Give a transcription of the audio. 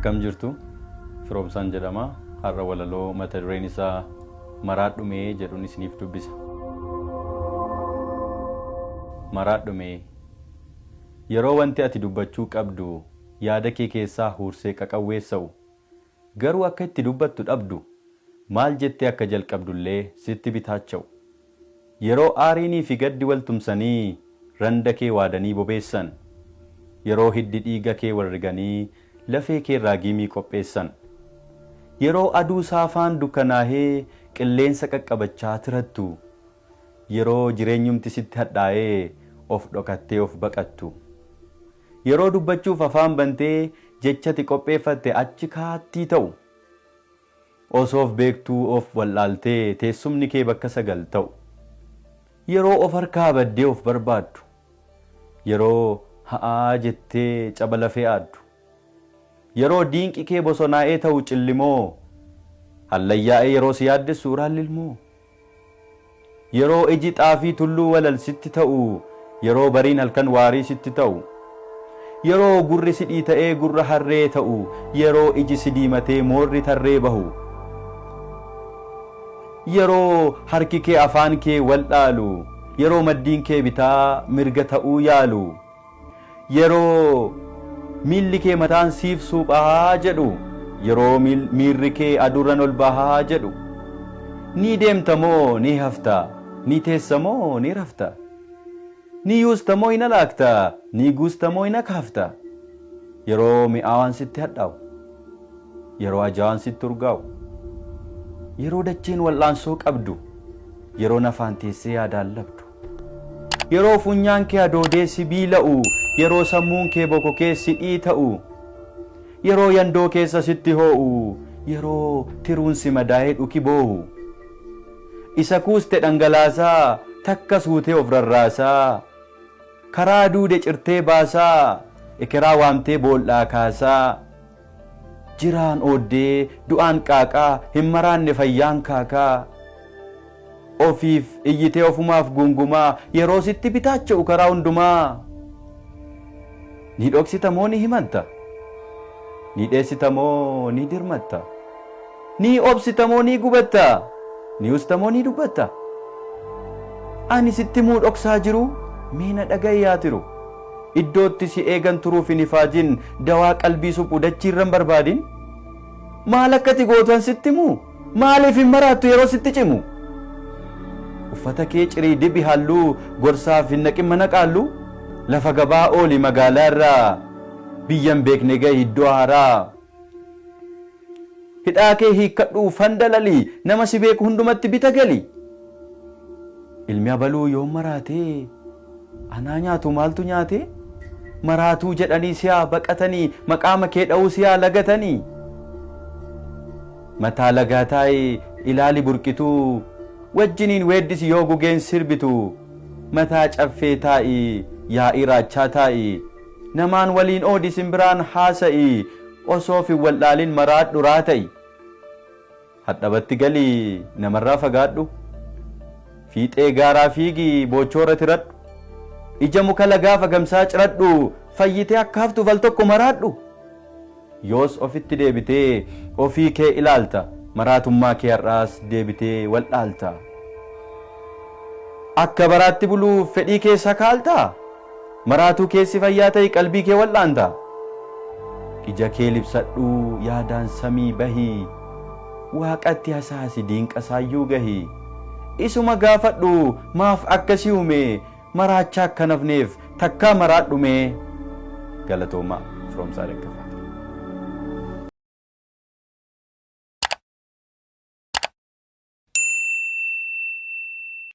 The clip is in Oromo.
Akkam jirtu? Firoomsaan jedhama. Har'a walaloo mata dureen isaa Maraadhu Mee jedhun isiniif dubbisa. Maraadhu Mee. Yeroo wanti ati dubbachuu qabdu yaada kee keessaa huursee qaqawweessa'u, garuu akka itti dubbattu dhabdu, maal jettee akka jalqabdullee sitti bitaacha'u. Yeroo aariinii fi gaddi wal tumsanii randa kee waadanii bobeessan. Yeroo hiddi dhiiga kee wal riganii lafee keerraa giimii qopheessan. Yeroo aduu saafaan dukkanaahee qilleensa qaqqabachaa tirattu. Yeroo jireenyumti sitti hadhaa'ee of dhokattee of baqattu. Yeroo dubbachuuf afaan bantee jechati qopheeffatte achi kaattii ta'u. Osoo of beektuu of wal'aaltee teessumni kee bakka 9 ta'u. Yeroo of harkaa baddee of barbaaddu. Yeroo ha'aa jettee caba lafee aaddu. Yeroo diinqi kee bosonaa'ee ta'u cillimoo. Hallayyaa'ee yeroo si yaaddessu uraan lilmoo. Yeroo iji xaafii tulluu walal sitti ta'u Yeroo bariin halkan waarii sitti ta'u Yeroo gurri si dhiita'ee gurra harree ta'u Yeroo iji si diimatee moorri tarree bahu Yeroo harki kee afaan kee wal'aalu Yeroo maddiin kee bitaa mirga ta'uu yaalu Yeroo miilli kee mataan siif suuphaa jedhu Yeroo miirri kee aduurran ol bahaa jedhu Ni deemta moo ni hafta? Ni teessa moo ni rafta? Ni yuusta moo hin alaakta? Ni guusta moo hin akaafta? Yeroo mi'aawaan sitti hadhaa'u Yeroo ajaa'aan sitti urgaa'u Yeroo dacheen wal'aansoo qabdu Yeroo nafaan teessee yaadaan labdu Yeroo funyaan kee hadoodee si biila'u, yeroo sammuun kee bokokee si dhiita'u, yeroo yandoo keessa sitti hoo'u, yeroo tiruun si madaa'ee dhuki boohu. Isa kuuste dhangalaasaa, takka suutee of rarraasaa, karaa duude cirtee baasaa, ekeraa waamtee bool'aa kaasaa, jiraan ooddee du'aan qaaqaa, hin maraanne fayyaan kaakaa. Ofiif iyyitee ofumaaf guungumaa yeroo sitti bitaacha'u karaa hundumaa. Ni dhoksita moo ni himatta? Ni dheessita moo ni dirmatta? Ni obsita moo ni gubatta? Ni usta moo ni dubbatta? Ani sitti himuu dhoksaa jiru mee na dhaga'i yaa tiru. Iddootti si eegan turuuf hin ifaajin dawaa qalbii suphu dachiirra hin barbaadin. Maal akka ati gootu an sitti himuu? Maaliif hin maraattu yeroo sitti cimu? Uffata kee cirii dibi halluu gorsaaf hin naqin mana qaalluu? Lafa gabaa ooli magaalaa irraa biyya hin beekne gahi iddoo haaraa. Hidhaa kee hiikkadhuu fandalali nama si beeku hundumatti bita gali. Ilmi abaluu yoom maraatee? Anaa nyaatu maaltu nyaatee? Maraatuu jedhanii si haa baqatanii maqaama kee dha'uu si haa lagatanii. Mataa lagaa taa'i ilaali burqituu wajjiniin weeddisi yoo gugeen sirbitu. Mataa caffee taa'i yaa'ii raachaa taa'i namaan waliin oodi simbiraan haasa'i osoo of hin wal'aalin maraadhu raata'i. Hadhabatti gali namarraa fagaadhu. Fiixee gaaraa fiigi boochoorra tiradhu. Ija muka lagaa fagamsaa ciradhu fayyitee akka haftuuf al tokko maraadhu. Yoos ofitti deebitee ofii kee ilaalta maraatummaa kee har'aas deebitee wal'aalta. Akka baraatti buluuf fedhii kee sakaaltaa? Maraatuu keessi fayyaa ta'i qalbii kee wal'aanta. Ija kee libsadhuu yaadaan samii bahi Waaqatti hasaasi diinqa saayyuu gahi Isuma gaafadhu maaf akka si uume Maraachaa akka hin hafneef takkaa maraadhu mee. Galatoomaa. Firoomsaa Daggafaa.